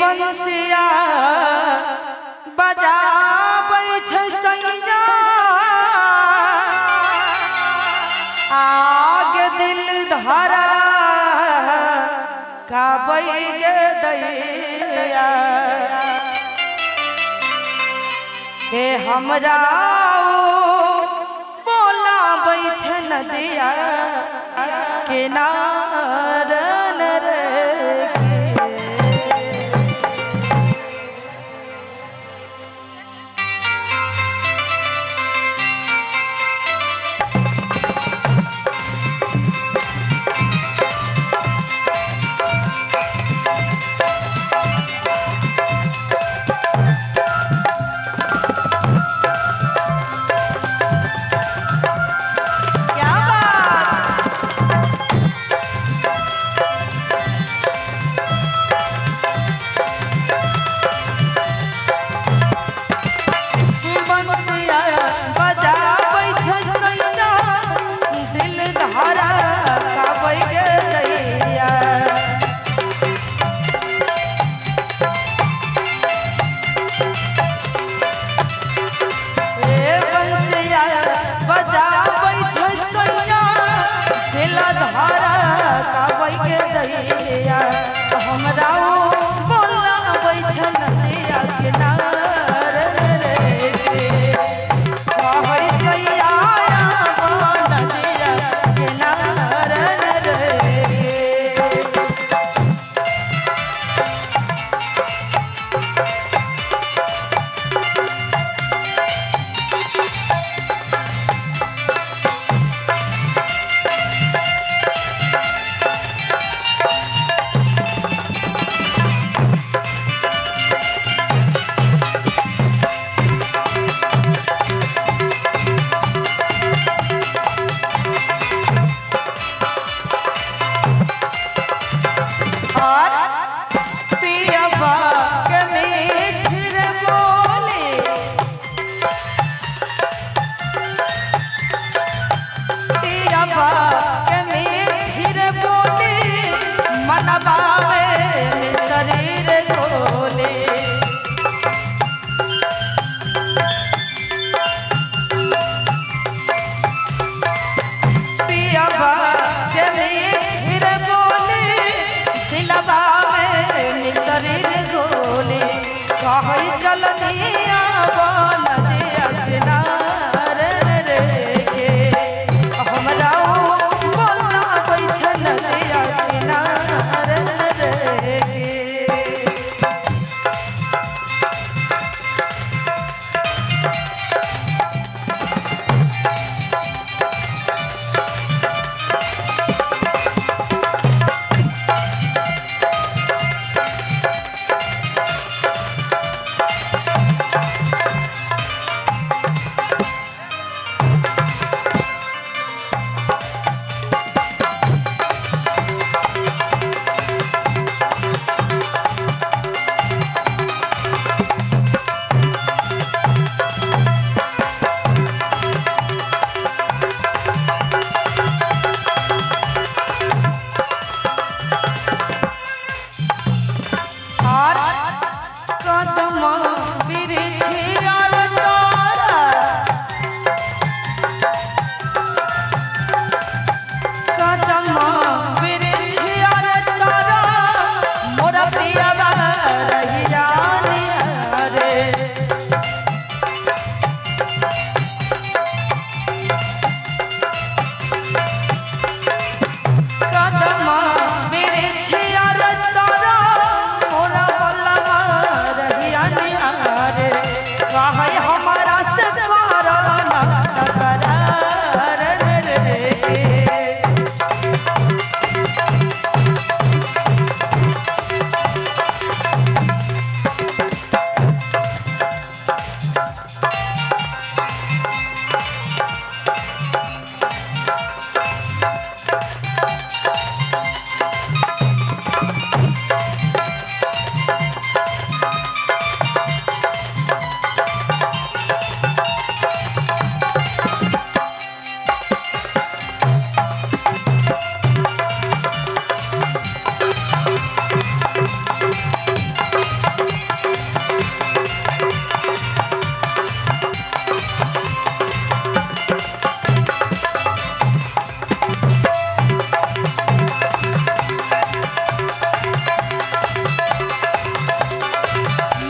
बंसिया बजाबै छै सैया आग दिल धरा काबै गे दैया के हमरा बोलाबै छै नदिया किनार रे के। क्या बात। बंसिया बजाबै छै सैया दिल धारा काबै गे दैया। ए बंसिया बजाबै छै सैया दिल धारा काबै गे दैया। हमरा ओ बोलाबै छै नदिया किनार रे के। कहै सैया नदिया किनार रे के। और पियबा के मीठ रे बोली पियबा के मीठ रे बोली मनवा में शरीर डोले। पियबा के मीठ रे बोली दिलवा में शरीर गोले। कहै चल दिया नदिया किनार रे के। हमरा बोलाबै छै नदिया किनार रे के।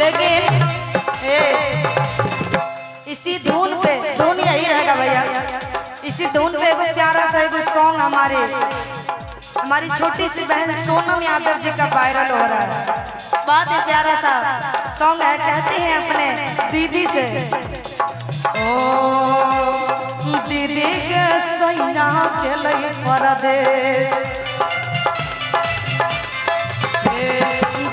लेकिन ए इसी धुन पे, धुन यही रहेगा भैया, इसी धुन पे एगो प्यारा सा एगो सॉन्ग हमारे हमारी छोटी सी बहन सोनम यादव जी का वायरल हो रहा है। बहुत ही प्यारा सा सॉन्ग है। कहते हैं अपने दीदी से, ओ दीदी के सैया के लई परदेस,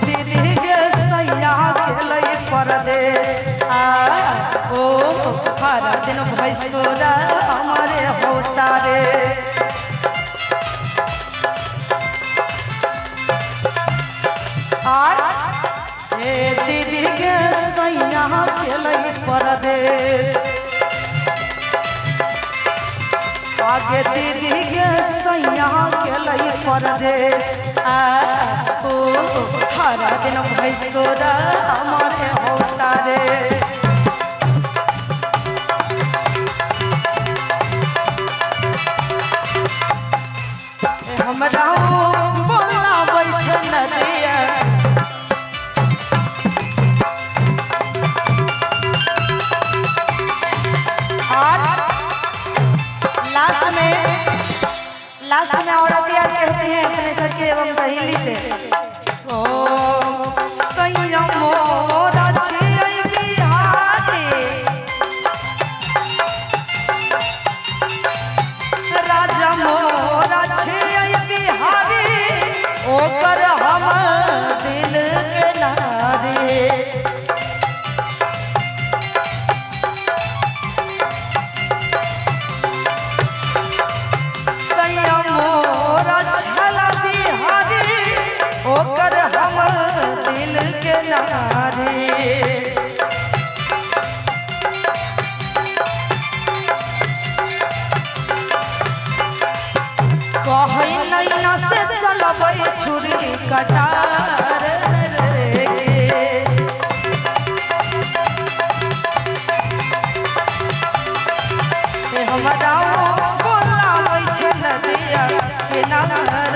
दीदी के सैया के लई परदेस, आ ओ हर दिन भैसुरा हमारे होता रे। और ए दीदी के सैया के लई परदेस, आगे दीदी के सैया के लई परदेस, आ ओ हर दिन भैसुरा हमारे होता रे। हमरा बोलाबै छै नदिया, और लास्ट में औरत यार कहती है अपने सखी एवं सहेली से, ओ सैया मोरा छियै बिहारी, राजा मोरा छियै बिहारी, ओकर हम दिल के नारी। सैया मोरा छला बिहारी, ओकर हम दिल के नारी। कहै नैना से चलबै छुरी कटार रे के, हमरा बोलाबै छै नदिया किनार